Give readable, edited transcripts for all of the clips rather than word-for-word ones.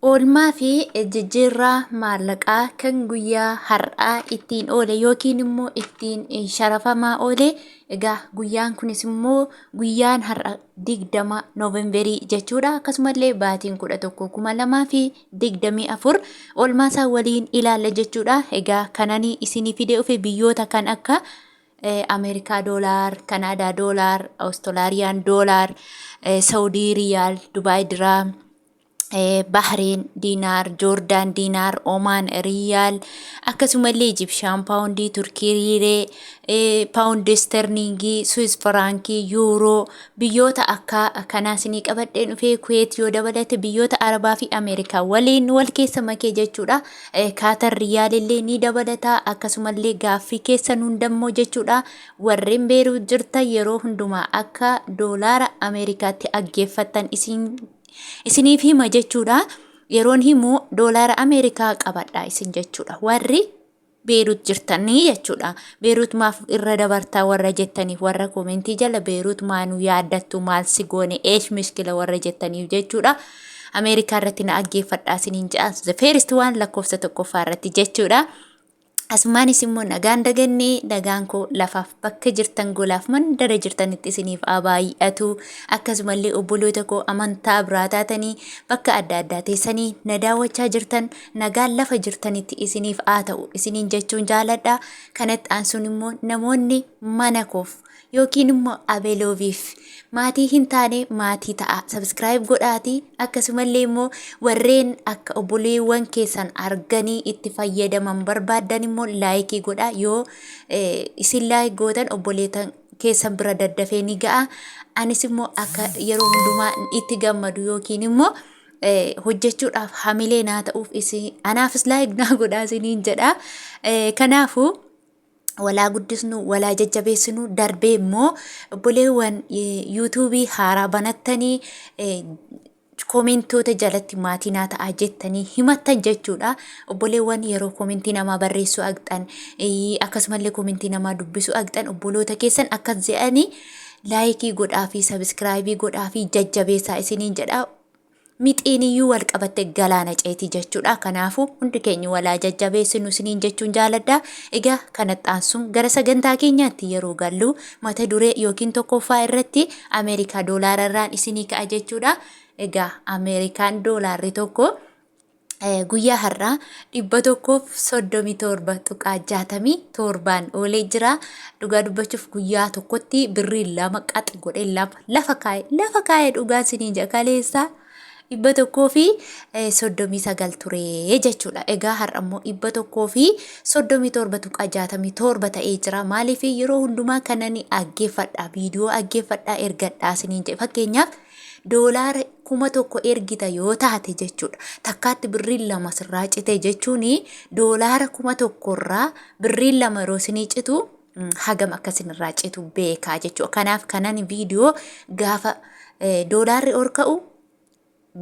Oolmaa fi jijjiirraa maallaqaa kan guyyaa har'aa ittiin oole yookiin immoo ittiin sharafamaa oole. Egaa guyyaan kunis immoo guyyaan har'a 20 Noovemberii jechuudha. Akkasumallee baatiin 11 2024 oolmaa isaa waliin ilaalla jechuudha. Egaa kanani isinii fidee dhufe biyyoota kan akka Ameerikaa doolaar, Kanaadaa doolaar, Awustiraaliyaan doolaar, Saudii riyaal, Dubaay diraam, Bahreen diinaar, Joordaan diinaar, Omaan riyaal, akkasumallee Ijibshaan paawundii, Turkii riiree, paawundi isterliingii, Swiss firaankii, yuuroo, biyyoota akka kanaa isinii qabadheen dhufee, Kuweet yoo dabalate biyyoota Arabaa fi Ameerikaa waliin wal keessa makee jechuudha. Kaatar riyaalillee ni dabalata, akkasumallee gaaffii keessan hundammoo jechuudha. Warreen Beeruut jirtan yeroo hundumaa akka doolaara Ameerikaatti aggeeffattan isin isiniif hima jechuudha. Yeroon himu doolaara Ameerikaa qabadha isin jechuudha. Warri Beerut jirtanii jechuudha. Beerut maaf irra dabartaa warra jettaniif, warra koomentii jala Beerut maa nu yaaddattu, maal si goone, eesh mishkila warra jettaniif jechuudha. Ameerikaa irratti na aggeeffadhaa isiniin ja'a. The first one, lakkoofsa tokkoffaa irratti jechuudha. Asumaanis immoo nagaan dagannee, nagaan koo lafaaf bakka jirtan golaaf mandara jirtanitti isiniif haa baay'atu. Akkasumallee obboloota koo amantaa biraa taatanii bakka adda addaa teessanii na daawwachaa jirtan, nagaan lafa jirtanitti isiniif haa ta'u isiniin jechuun jaaladha. Kanatti aansuun immoo namoonni mana koof yookiin immoo Abeelooviif maatii hin taane maatii ta'a. Subscribe godhaati. Akkasumallee immoo warreen akka obboleewwan keessan arganii itti fayyadaman barbaaddan immoo like godhaa. Yoo isin like gootan obboleetan keessan bira daddafee ni ga'a. Anis immoo akka yeroo hundumaa itti gammadu yookiin immoo hojjechuudhaaf hamilee naa ta'uuf isin anaafis like naa godhaa isiniin jedha. Kanaafuu walaa guddisnu, walaa jajjabeessinu. Darbee immoo obboleewwan yuutuubii haaraa banattanii koomentoota jalatti maatii naa ta'aa jettanii himattan jechuudha. Obboleewwan yeroo koomentii namaa barreessuu haqxan, akkasumallee koomentii namaa dubbisuu haqxan, obboloota keessan akkas jedhanii like godhaa fi subscribe godhaa fi jajjabeessaa isiniin jedha. Mixiin iyyuu wal qabatte galaana ceeti jechuudha. Kanaafuu hundi keenya walaa jajjabeessinu isiniin jechuun jaaladha. Egaa kanatti aansuun gara sagantaa keenyaatti yeroo gallu, mata duree yookiin tokkoffaa irratti Ameerikaa doolaara irraan isinii ka'a jechuudha. Egaa Ameerikaan doolaarri tokko guyyaa har'aa 137.67n oolee jira. Dhugaa dubbachuuf guyyaa tokkotti birrii lama qax godhee lama lafa kaa'e, lafa kaa'e. Dhugaa isiniin jedha, kaleessa 139 ture jechuudha. Egaa har'a immoo 137.67 ta'ee jira. Maaliif yeroo hundumaa kanani aggeeffadha, viidiyoo aggeeffadha, ergadhaa isiniin jedhe. Fakkeenyaaf doolaara 1000 ergita yoo taate jechuudha. Takkaatti birriin lama sirraa cite jechuun, doolaara 1000 irraa birriin lama yeroo isinii citu hagam akka isinirraa citu beekaa jechuudha. Kanaaf kanan viidiyoo gaafa doolaarri ol ka'u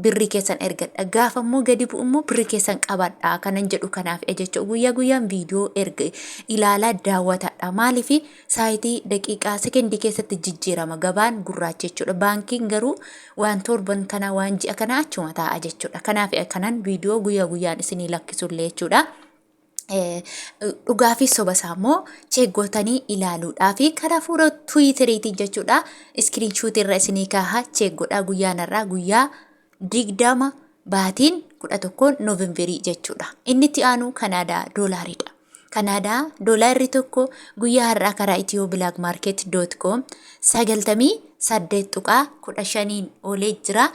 birrii keessan ergadha. Gaafa immoo gadi bu'u immoo birrii keessan qabadha kanan jedhu kanaaf jechuudha. Guyyaa guyyaan viidiyoo erga ilaalaa daawwatadha. Maaliif saayitii, daqiiqaa, sekendii keessatti jijjiirama gabaan gurraacha jechuudha. Baankiin garuu waan torban kana, waan ji'a kana achuma taa'a jechuudha. Kanaaf kanan viidiyoo guyyaa guyyaan isinii lakkisullee jechuudha. Dhugaa fi soba isaa immoo check gootanii ilaaluudhaa fi karaa fuula Tiwiiteriitiin jechuudha. Screenshot irra isinii kaaha, check godhaa. Guyyaan har'aa guyyaa 20 baatiin 11 Noovemberii jechuudha. Inni itti aanu Kanaadaa doolaariidha. Kanaadaa doolaarri tokko guyyaa har'aa karaa Ethio Black Market com 98.15n oolee jira.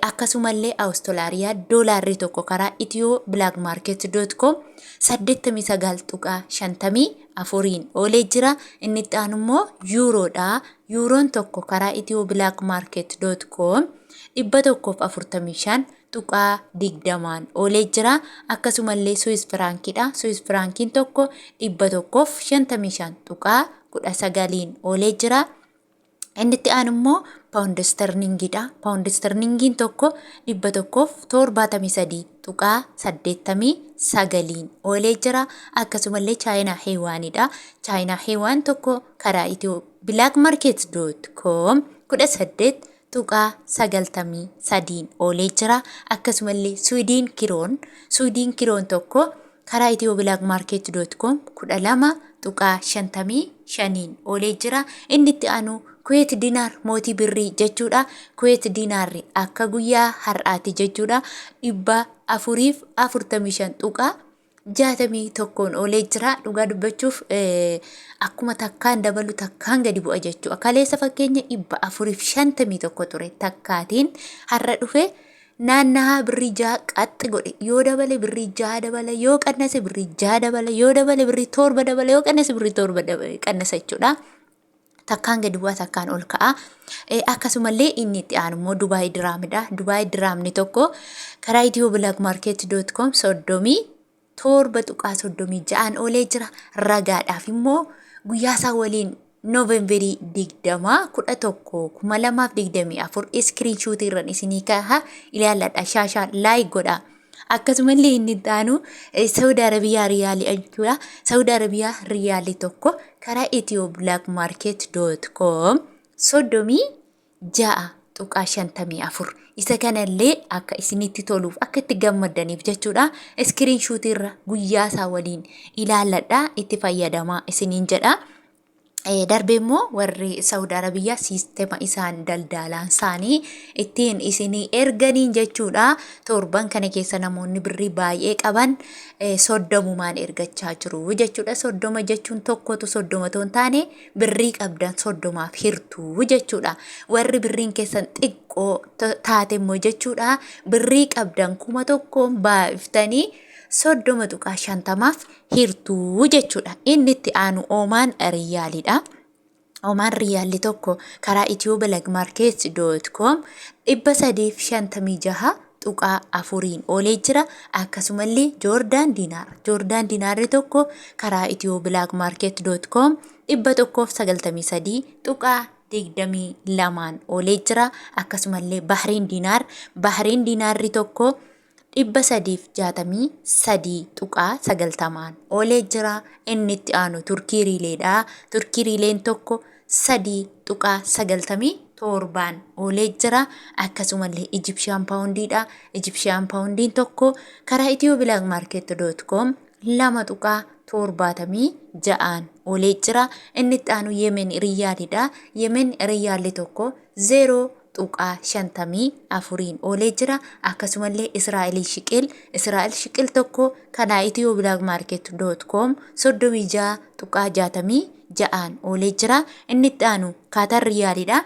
Akkasumallee Awustiraaliyaa doolaarri tokko karaa Ethio Black Market com 89.54n oolee jira. Inni itti aanu immoo yuuroodha. Yuuroon tokko karaa Ethio Black Market com 145.20n oolee jira. Akkasumallee Swiss firaankiidha. Swiss firaankiin tokko 155.19n oolee jira. Inni itti aanu immoo paawundi sterlingiidha. Paawundi sterlingiin tokko 173.89n oolee jira. Akkasumallee Chaayinaa yuwaanidha. Chaayinaa yuwaan tokko karaa Ethio Black Market com 18. tuqaa 93n oolee jira. Akkasumallee Suwidiin kiroon Suwidiin kiroon tokko karaa ethioblagmarket.com 12.55n oolee jira. Inni itti aanu Kuweet dinaar, mootii birrii jechuudha. Kuweet dinaarri akka guyyaa har'aati jechuudha 445.61n oolee jira. Dhugaa dubbachuuf akkuma takkaan dabalu takkaan gadi bu'a jechuudha. Kaleessa fakkeenya 451 ture, takkaatiin har'a dhufe naannahaa birrii 6 qaxxi godhe. Yoo dabale birrii 6 dabala, yoo qannase birrii 6 dabala, yoo dabale birrii 7 dabala, yoo qannase birrii 7 qannasa jechuudha. Takkaan gadi bu'a, takkaan ol ka'a. Akkasumallee inni itti aanu immoo Dubaay diraamidha. Dubaay diraamni tokko karaa ethioblagmarket.com 37.36n oolee jira. Ragaadhaaf immoo guyyaa isaa waliin Noovemberii 20 11 2024 iskiriinshuutii irran isinii kaha, ilaalladha. Shaashaa like godha. Akkasumallee inni itti aanu Saudi Arabiyaa riyaalii jechuudha. Saudi Arabiyaa riyaalii tokko karaa ethioblagmarket.com 36.54. Isa kanallee akka isinitti toluuf, akka itti gammaddaniif jechuudha. Iskiriin shuutii irra guyyaa isaa waliin ilaalladha, itti fayyadamaa isiniin jedha. Darbee immoo warri Saudi Arabiyaa siistema isaan daldaalaan isaanii ittiin isinii erganiin jechuudha. Torban kana keessa namoonni birrii baay'ee qaban 30n ergachaa jiru jechuudha. 30 jechuun tokkotu 30 otoo hin taane birrii qabdan 30f hirtuu jechuudha. Warri birriin keessan xiqqoo taate immoo jechuudha, birrii qabdan 1000n baay'iftanii 30.50f hirtuu jechuudha. Inni itti aanu Oomaan Riyaaliidha. Oomaan Riyaalli tokko karaa ethioblagmarket.com 356.4n oolee jira. Akkasumallee Joordaan Dinaar. Joordaan Dinaarri tokko karaa ethioblagmarket.com 193.22n oolee jira. Akkasumallee Bahriin Dinaar. Bahriin Dinaarri tokko 363.90n oolee jira. Inni itti aanu Turkii Riileedha. Turkii Riileen tokko 3.97n oolee jira. Akkasumallee Ijipshiyaan Paawundiidha. Ijipshiyaan Paawundiin tokko karaa ethioblagmarket.com 2.76n oolee jira. Inni itti aanu Yemen Riyaaliidha. Yemen Riyaalli tokko 0.54n oolee jira. Akkasumallee Israa'el Shiqil. Israa'el Shiqil tokko karaa ethioblagmarket.com 36.66n oolee jira. Inni itti aanu Kaatar Riyaaliidha.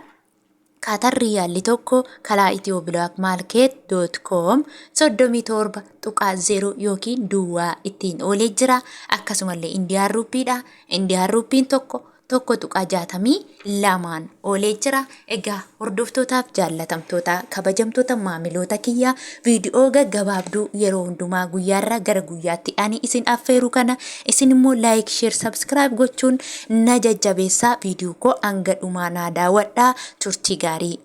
Kaatar Riyaalli tokko karaa ethioblagmarket.com 37.0 yookiin duwwaa ittiin oolee jira. Akkasumallee Indiyaan Ruuppiidha. Indiyaan Ruuppiin tokko 1.62n oolee jira. Egaa hordoftootaaf jaallatamtoota, kabajamtoota maamiloota kiyyaa, viidiyoo gaggabaabduu yeroo hundumaa guyyaarraa gara guyyaatti ani isin affeeru kana isin immoo like, share, subscribe gochuun na jajjabeessaa. Viidiyoo koo hanga dhumaa naa daawwadhaa. Turtii gaarii.